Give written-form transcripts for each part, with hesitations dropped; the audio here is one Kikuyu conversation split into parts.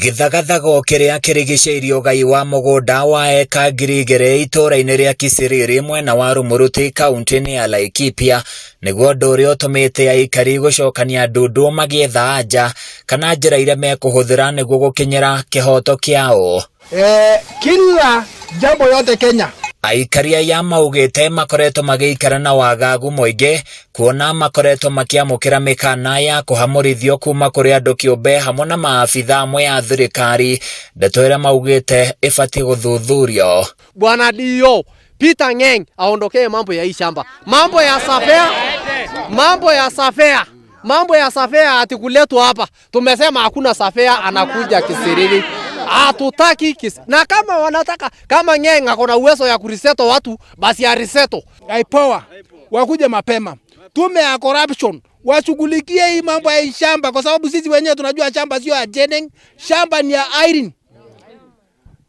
Gĩthagathago kĩrĩa kĩrigicĩirie ũgai wa mũgũnda wa eka 2,000 itũũra-inĩ rĩa Kisiriri mwena wa Rumuruti kaunti-inĩ ya Laikipia nĩguo ũndũ ũrĩa ũtũmĩte aikari gũcokania ndundu magĩetha anja kana njĩra iria mekũhũthĩra nĩguo gũkinyĩra kĩhoto kĩao. Kila jambo yote Kenya. Aikari aya maugĩte makoretwo magĩikara na wagagu mũingĩ kuona makoretwo makĩamũkĩra mĩkana ya kũhamũrithio kuma kũrĩ andũ kĩũmbe hamwe na maabitha amwe a thirikari, ndeto ĩrĩa maugĩte ĩbatiĩ gũthuthurio. Bwana Dio Peter Ng'eng aondokee mambo ya hii shamba, mambo ya safea, mambo ya safea, mambo ya safea ati kuletwa hapa. Tumesema hakuna safea anakuja Kisiriri, hatutaki kis. Na kama wanataka kama Ng'eng ako na uwezo ya kuresettle watu basi aresettle. IPOA wakuje mapema, tume ya corruption washughulikie hii mambo ya hii shamba, kwa sababu sisi wenyewe tunajua shamba sio ya Jennings, shamba ni ya Irene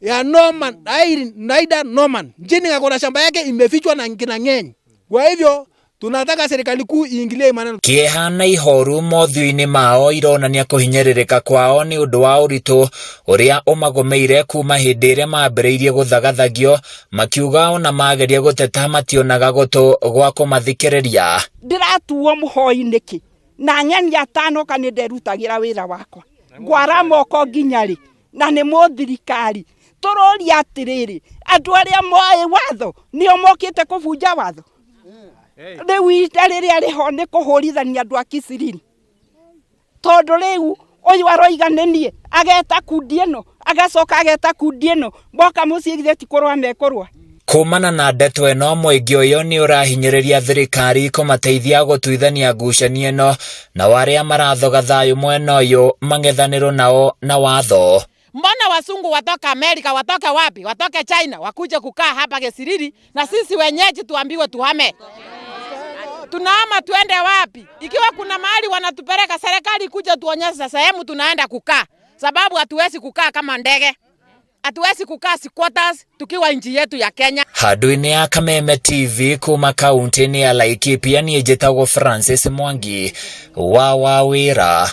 ya Norman, Irene Naida Norman. Jennings ako na shamba yake imefichwa na kina Ng'eng. Kwa hivyo tunataka serikali kuu iingilie maneno. Kĩeha na ihoru mothiũ-inĩ mao ironania kũhinyĩrĩrĩka kwao nĩ ũndũ wa ũritũ ũrĩa ũmagũmĩire kuma hĩndĩ ĩrĩa mambĩrĩirie gũthagathagio, makiuga ona mageria gũteta mationaga gũtũ gwa kũmathikĩrĩria. Ndĩratuo mũhoi nĩkĩ na ng'eni atanoka nĩ nderutagĩra wĩra wakwa ngwara moko nginya rĩ na nĩ mũthirikari tũroria atĩrĩrĩ andũ arĩa moĩ watho nĩo mokĩte kũbunja watho rĩu ita rĩrĩa rĩho nĩ kũhũrithania andũ a Kisiriri tondũ rĩu ũyũ aroiga nĩ niĩ ageta kundi ĩno agacoka ageta kundi ĩno moka mũciĩ githĩ ti kũrũa mekũrũa. Kumana na ndeto ĩno mũingĩ ũyũ nĩ ũrahinyĩrĩria thirikari kũmateithia gũtuithania ngucanio ĩno na arĩa marathoga thayũ mwena ũyũ mang'ethanĩrwo nao na watho. Mbona wasungu watoka Amerika, watoke wapi, watoke China, wakuje kukaa hapa Kisiriri na sisi wenyeji tuambiwe tuhame? Tunahama tuende wapi? Ikiwa kuna mahali wanatupeleka, serikali kuja tuonyeshe sehemu tunaenda kukaa, sababu hatuwezi kukaa kama ndege, hatuwezi kukaa squatters tukiwa nchi yetu ya Kenya. Handũ-inĩ ya Kameme TV kuma kaunti-inĩ ya Laikipia niĩ njĩtagwo Francis Mwangi wa Wawĩra.